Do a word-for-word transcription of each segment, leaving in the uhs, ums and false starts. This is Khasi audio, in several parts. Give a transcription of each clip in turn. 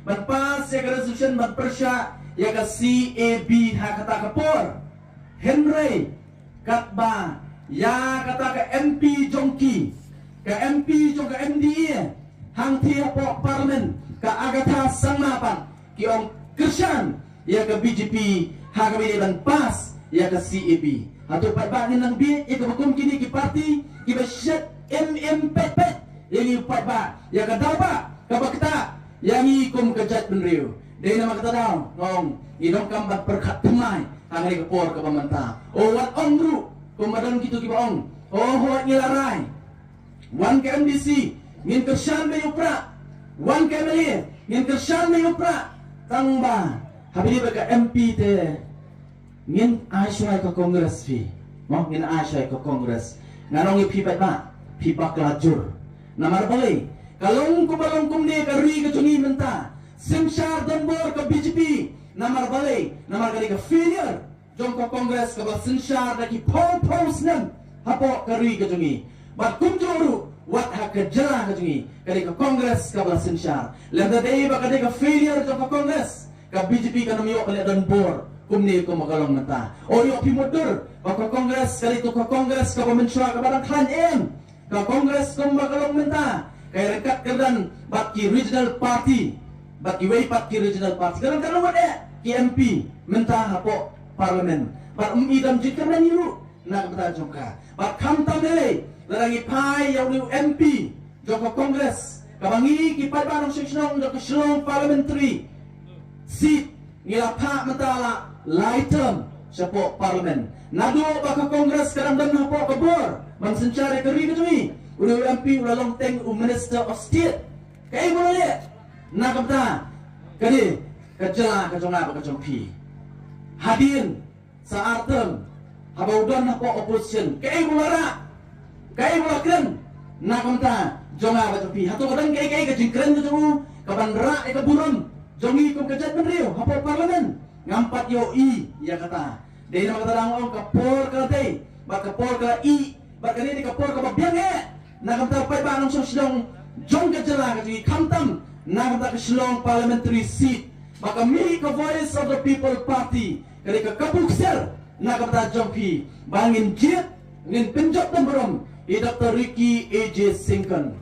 ban pass ïa ka resolution ban pyrshah ïa ka C A B ha kata ka por. Hynrei katba ïa kata ka M P jong ki, ka M P jong ka M D A hangthie hapoh Parliament, ka Agatha Sangma pat, ki ong kyrshan ïa ka B J P ha kaba ïadei ban pass ïa ka C A B. Hato pat ba ngin nang bieit ïa kaba kum kine ki party kiba shet im im pet pet ïa ngi pat ba ïa ka daw ba kaba ktah ïa ngi kum ka jaitbynriew. Dei namar kata daw nga ong ngi donkam ban pyrkhat thymmai ha kane ka por kaba mynta. O wat ong ruh kumba don kito kiba ong, o hooid ngi la rai. Wan ka M D C ngin kyrshan beit ïa u Prah. Wan ka M L A ngin kyrshan beit ïa u Prah. Tang ba haba ïadei bad ka M P te ngin ai shuwa ïa ka Congress phi. Mo, ngin ai shuwa ïa ka Congress. Ngan ong ïa phi pat ba phi bakla jur. Namar balei? Ka long kumba long kumne ka ri ka jong ngi mynta. Synshar donbor ka B J P. Namar balei? Namar ka dei ka failure jong ka Congress kaba synshar da ki phew phew snem hapoh ka ri ka jong ngi. Bad kumjuh ruh wat ha ka jylla ka jong ngi ka dei ka Congress kaba la synshar. Lymda dei ba ka dei ka failure jong ka Congress, ka B J P kan ym ïoh ban leh donbor kumne kumba ka long mynta. O ïoh phi mutdur ba ka Congress ka dei tu ka Congress kaba mynshuwa kaba dang khlaiñ em. Ka Congress kumba ka long mynta ka ïaryngkat kyrdan bad ki regional party, bad kiwei pat ki regional party. Ka dang ka long wat eh ki M P mynta hapoh Parliament. Bad ym i dam jingkyrmen hi ruh na ka bynta jong ka. Bad khamtam lei lei lada ngi phai ïa u M P jong ka Congress kaba ngi ki paidbah nongshong shnong jong ka Shillong Parliamentary Seat ngi la phah mynta la lai term shapoh Parliament. Naduh ba ka Congress ka dang don hapoh ka bor ban synshar ïa ka ri ka jong ngi, u M P u la long teng u Minister of State. Kaei ba u la leh na ka bynta ka dei ka jylla ka jong nga bad ka jong phi? Hadien sa ar term haba u don hapoh opposition, kaei ba u la rah? Kaei ba u la kren na ka bynta jong nga bad jong phi? Hato ka don kaei kaei ka jingkren ka jong u kaban rah ïa ka burom jong ngi kum ka jaitbynriew hapoh Parliament? Ngam pat ïohi ïa kata. Dei namar kata dang ong ka por ka la dei bad ka por ka la ih bad kane dei ka por kaba biang eh na ka bynta u paidbah nongshong shnong jong ka jylla ka jong ngi, khamtam na ka bynta ka Shillong Parliamentary Seat. Ba ka mih ka Voice of the People Party ka dei ka kabu ksiar na ka bynta jong phi ba ngin jied, ngin pynjop donburom ïa Doctor Ricky A J Syngkon,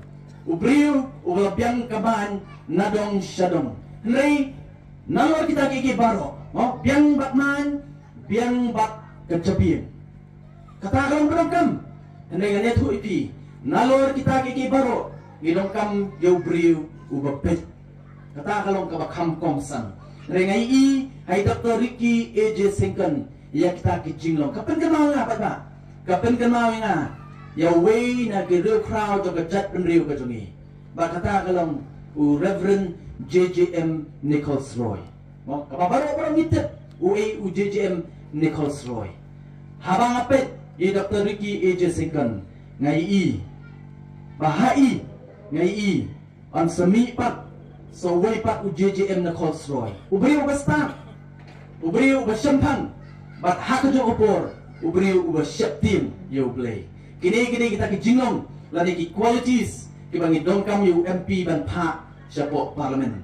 u briew uba la biang ka main na dong sha dong. Hynrei nalor kita kiei kiei baroh, mo, biang bad main, biang bad ka jabieng, kata ka long ba donkam. Hynrei ngan ïathuh ïa phi, nalor kita kiei kiei baroh ngi donkam ïa u briew uba beit. Kata ka long kaba kham kongsan. Hynrei nga ïohi ha i Doctor Ricky A J Syngkon ïa kita ki jinglong. Ka pynkynmaw ïa nga pat ba, ka pynkynmaw ïa nga ïa uwei na ki riewkhraw jong ka jaitbynriew ka jong ngi. Ba kata ka long u Reverend J J M Nichols Roy. Mo, kaba baroh baroh ngi tip uei u J J M Nichols Roy. Haba nga peit ïa i Doctor Ricky A J Syngkon, nga ïohi ba ha i, nga ïohi yn sa mih pat sa uwei pat u J J M Nichols Roy. U briew uba stad, u briew uba shemphang, bad ha kajuh ka por u briew uba sheptieng ïa U Blei. Kine kine kita ki jinglong lane ki qualities kiba ngi donkam ïa u M P ban phah shapoh Parliament.